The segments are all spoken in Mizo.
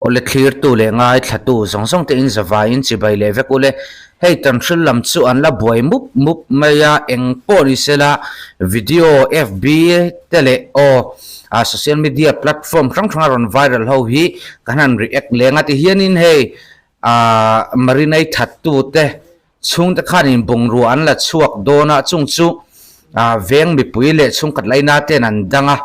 Awle thlirtu leh ngaithlatu zawng zawng te in zavaiin chibai leh vek ule. Hei tanhril lam chu an la buai mup mup mai a, eng pawh ni sela video FB te leh aw ah social media platform hrang hranga rawn viral ho hi kan han react leng a ti hianin hei ah Marinai thattu te Chhungte khanin bungrua an la chhuak dawn a, chung chu veng mipui leh chhungkhat laina ten an dang a,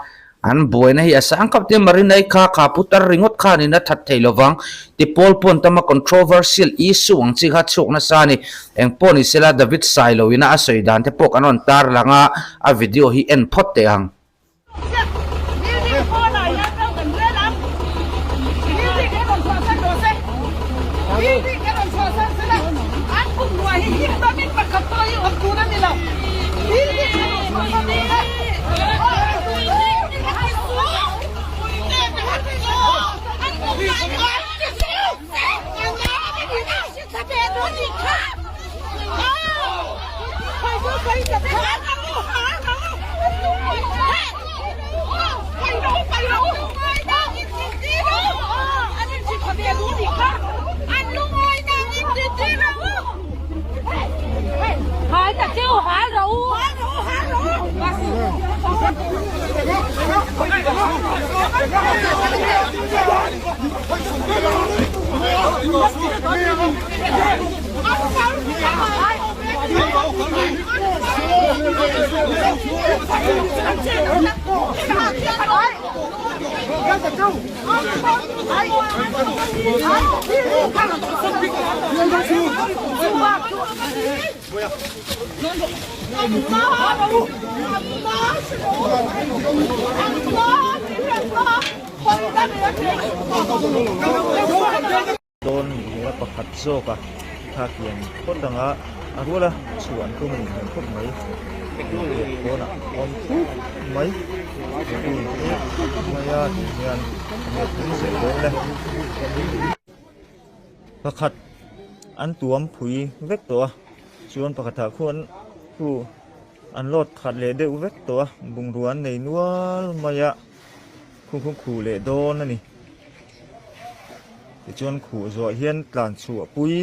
an buaina hi a sang khawp tia Marinai kha kha putar ringawt khanin a that thei lovang ti pawl pawn tama controversial issue ang chi kha chhuak nasa a ni. Eng pawh ni sela David Sailoina a sawi dan te pawh kan rawn tarlang a, a video hi en phawt teh ang. Dawn nih hmel a pakhat zawk a thla kian phawt ang a a rual a chhuah an tum a nih hmel khawp mai leh pawnah awm thup mai thingkung thup mai a tih hian enge thil zel dawn le pakhat an tuam phui vek tawh a chuan pakhatah khuan khu an load khat leh deuh vek tawh a bungrua an nei nual mai a khu khu khuh leh dawn a ni. Tichuan khuh zawh hian tlan chhuah pui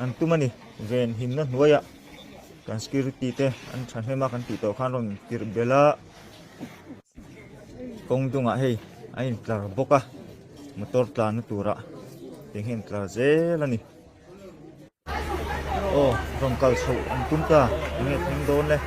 an tum a ni. Ven himna hnuaiah kan security te an thahnem a kan tih tawh khan rawn tirh belh a. Kawng dungah hei a intlar bawk a, motor tlanna turah tiang hian a intlar zel a ni. Aw rawn kal chhoh an tum ta enge thleng dawn le.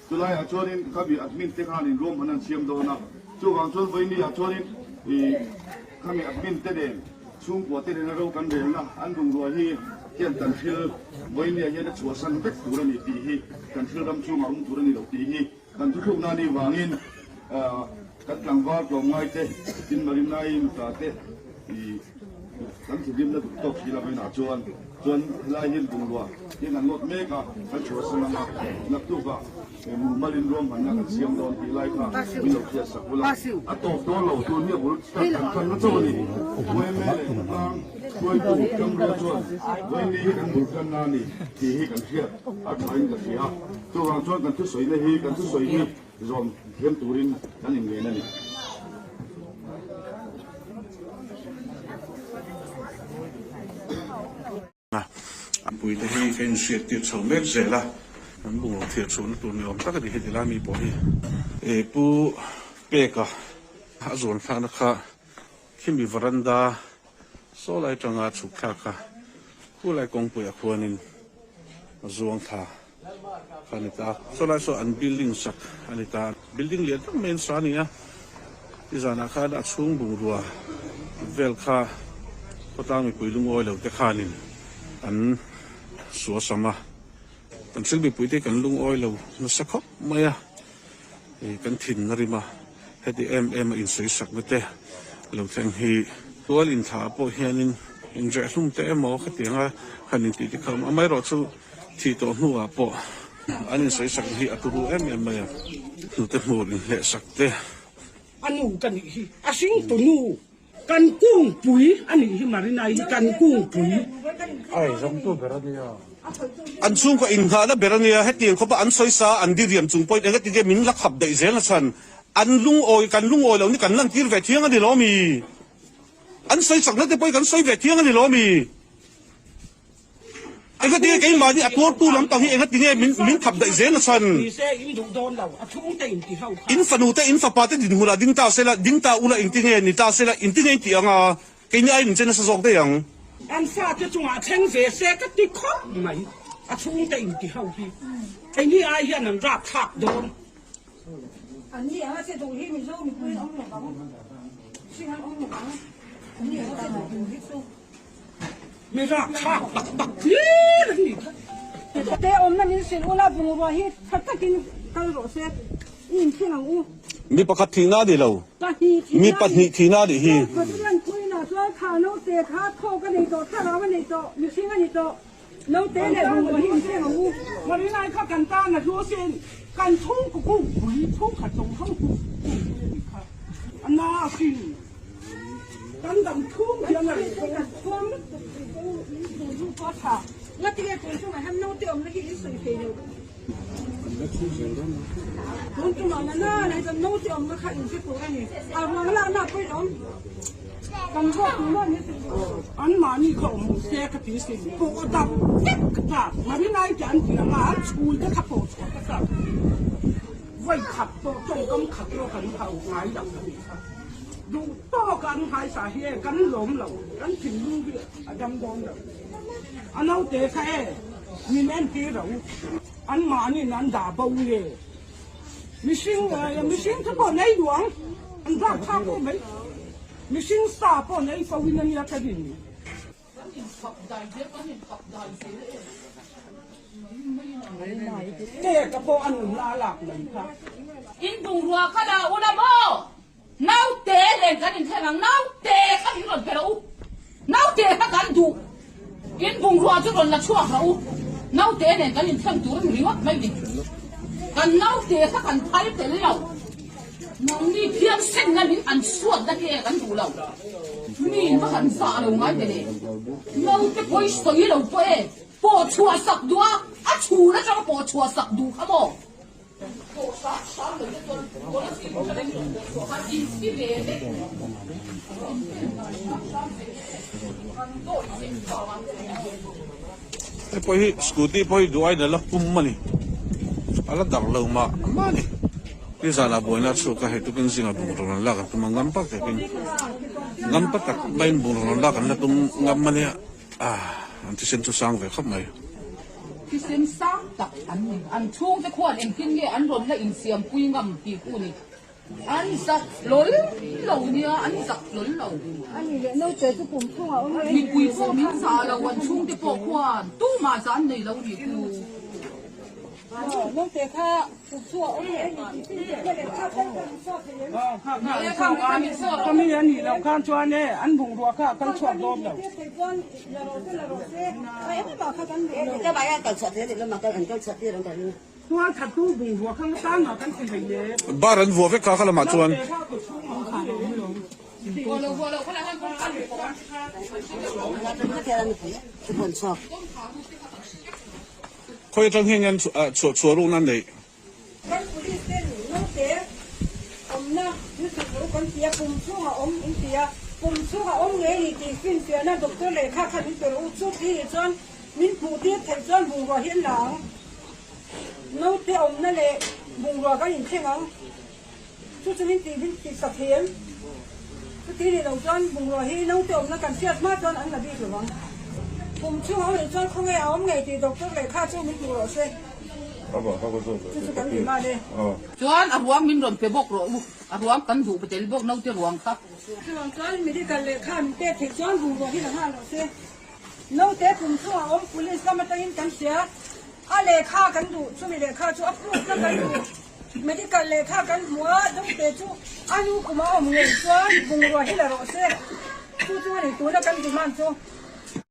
Chulaiah chuanin khami admin te khanin ruahman an siam dawn a, chuvang chuan vawinia chuanin ih khami admin te nen chhungkua te nena ro kan relna an bungrua hi hian kan thil vawinia hian a chhuahsan vek tur a ni tih hi kan thil ram chhungah awm tur a ni lo tih hi kan thuthlukna a nih vangin kan tlangval tlawmngai te tin Marinai nuta te ih Kan thinrimna duh tawk si lo inah chuan chuan helai hian bungrua hian an lawt mek a, kan chhuahsan ang a, naktukah mumalin ruahmanna kan siam dawn tih lai kha min lo hriat sak bul a, a tawp dawn lo tun hi a bul start kan tan na chauh a ni. Uaime leh khawtlang hruaitu Chamria chuan Vaini hi kan bul tan na a ni tih hi kan hriat a thain ka hria a, chuvang chuan kan thusawina hi kan thusawi hi zawm thiam turin kan inngen a ni. A puite hi ka inhriat tir chho mek zel a, an bungraw thiah chhuahna tur ni awm tak a ni heti lai mi pawh hi. E pu Peka a zuan thlakna kha khimi varanda saw lai atanga chhuk thlak kha khulai kawngpuiah khuanin a zuang thla kha a ni ta. Saw lai saw an building sak a ni ta. Building lian tak mai an sa a ni a, nizanah khan a chhung bungrua vel kha khawtlang mipui lungawi lo te khanin an suasam a, kan thil mipui te kan lungawi lo nasa khawp mai a. Kan thin a rim a, heti em em a insawisakna te lo thleng hi tual inthlah ah pawh hianin inreh hlum te emaw khatianga han intih te kha a awm a, amaherawhchu thih tawh hnuah pawh an insawisakna hi a turu em em mai a, hnute hmur inhlehsak te. A nu ka nih hi, a hringtu nu kan kungpui a nih hi Marina hi kan kungpui. An chhungkaw inngahna ber a nia, hetiang khawpa an sawi sa an diriam chung pawhin engati nge min la khap daih zel a chhan? An lungawi, kan lungawi lo ni kan lantir ve thiang a ni lo mi? An sawi chakna te pawhin kan sawi ve thiang a ni lo mi? Engati nge keimahni a tuartu lampang hi engati nge min min khap daih zel a chhan? In fanu te, in fapa te dinhmunah ding ta sela, ding ta ula engti nge ni ta sela, engti nge in tih ang a? Keini aiin in che nasa zawk daih ang. An fate chungah thleng ve se ka ti khawp mai. A chhungte inti ho hi keini ai hian an rapthlak dawn. An ni anga che duh hi Mizo mipui an awm lo vang, hring an awm lo vang, an ni anga che duh duh hi chu. Mi rapthlak tak tak hlir an ni kha. Te awmna min hrilh ula bungrua hi tha takin kal rawh se, i inthing ang u. Mi pakhat thihna a ni lo. Pahnih thihna Mi pahnih thihna a nih hi. Pathian puiinah chuan kha naute kha thawk a nei tawh, thlarau a nei tawh, mihring a ni tawh. Naute leh bungrua hi incheng ang u. Marinai kha kan tan a hlu asin, kan chhungkaw kungpui chhungkhat zawng zawng chu kungpui a nih kha. A na asin, kan dam chhung hian a rei dawn. Kan chhuang lutuk tih chu in thu zu pawh a tha. Ngatinge tun chungah hian naute awmna hi in sawi thei lo. Tun tumah na na na hi chuan naute awmna kha in hre tur a ni. A ruang lakna pawh in awm. Kan ruat tur maw ni si. An mahni kha awm se ka ti sin. Pawh dap vek ka chak. Marinai te an ti ang a, an chhul te kha pawh chhuah ka chak. Vawi khat pawh tawngkam khat erawh kan hau ngai lo a nih kha. Duh tawk a an nghaisa hi e kan lawm lo, kan thinlung hi a dam dawn lo. A naute kha e min entir ro, an mahniin an dah bo nge. Mihring mihring chu pawh nei duh ang, an rak thlak pawh mai. Mihring sa pawh nei fo in a nia ka rin ni. Kan inkhap dai zel, kan inkhap dai zel e. Teka pawh a nunna a lak mai kha. In bungrua kha la ula maw? Naute nen kan inthleng ang, naute kha min rawn pe rawh u. Naute kha kan duh. In bungrua chu rawn la chhuak rawh u. Naute nen kan inthleng tur a ni ringawt mai ni. Kan naute kha kan phal tel lo. Nangni phiangsenna min an suatna te kan duh lo. Mi in va han zah lo ngai ve le. Naute pawi sawi lo pawh e, pawh chhuah sak duh a, a chhun atanga pawh chhuah sak duh kha maw? Hei pawh hi scooty pawh hi duh aiin a la pum a ni a la darh lo mah mah a ni nizanah buaina a chhuak a hei tukin zingah bungraw rawn lak an tum a ngam tak takin ngam pa tak maiin bungraw rawn lak an la tum ngam a nia. An thisen chu sang ve khawp mai. Thisen sang tak an ni. An chhungte khuan engtin nge an rawn la insiampui ngam tih khu ni. An zak hlawl lo nia, an zak hlawl lo. A ni leh naute chu kum chhungah awm reng. Mipui pawh min zah lo, an chhungte pawh khuan tumah zah an nei lo nih khu. Naute kha kum chhungah awm reng a ni tih finfiahna leh kha kha min chhuak thei em? Ka mi a nih loh khan chuan e an bungrua kha a kal chhuak dawn lo. Tual thattu bungrua kha tan mah kan ti hlei le. Bar an vuah vek kha kha lamah chuan. Khawi atang hian hian chhuah chhuah rukna an neih. Kan police ten naute awmna lusuk lo kan ti a, pum chhungah awm in ti a, pum chhungah awm ngei ni tih finfiahna doctor lehkha kha min pe rawh u, chu ti nih chuan min hmuh tir theih chuan bungrua hi an la ang. Naute awmna leh bungrua kan inthleng ang, chu chu min tih min tih sak thei em? Chuti nih loh chuan bungrua hi naute awmna kan hriat hma chuan an la bik lo ang. Pum chhungah awm nih chuan khawnge a awm ngei tih doctor lehkha chu min hmuh rawh se. Chu chu kan demand e. Chuan a ruang min rawn pe bawk rawh u, a ruang kan duh pe tel bawk naute ruang kha. Chuvang chuan medical lehkha min pek theih chuan bungrua hi la nghal rawh se. Naute pum chungah awm police lam atangin kan hria a lehkha kan duh, chumi lehkha chu a proof na kan duh. Medical lehkha kan hmu a, naute chu a nu kum a awm ngei chuan bungrua hi la rawh se. Chu chu a ni tuna kan demand chu.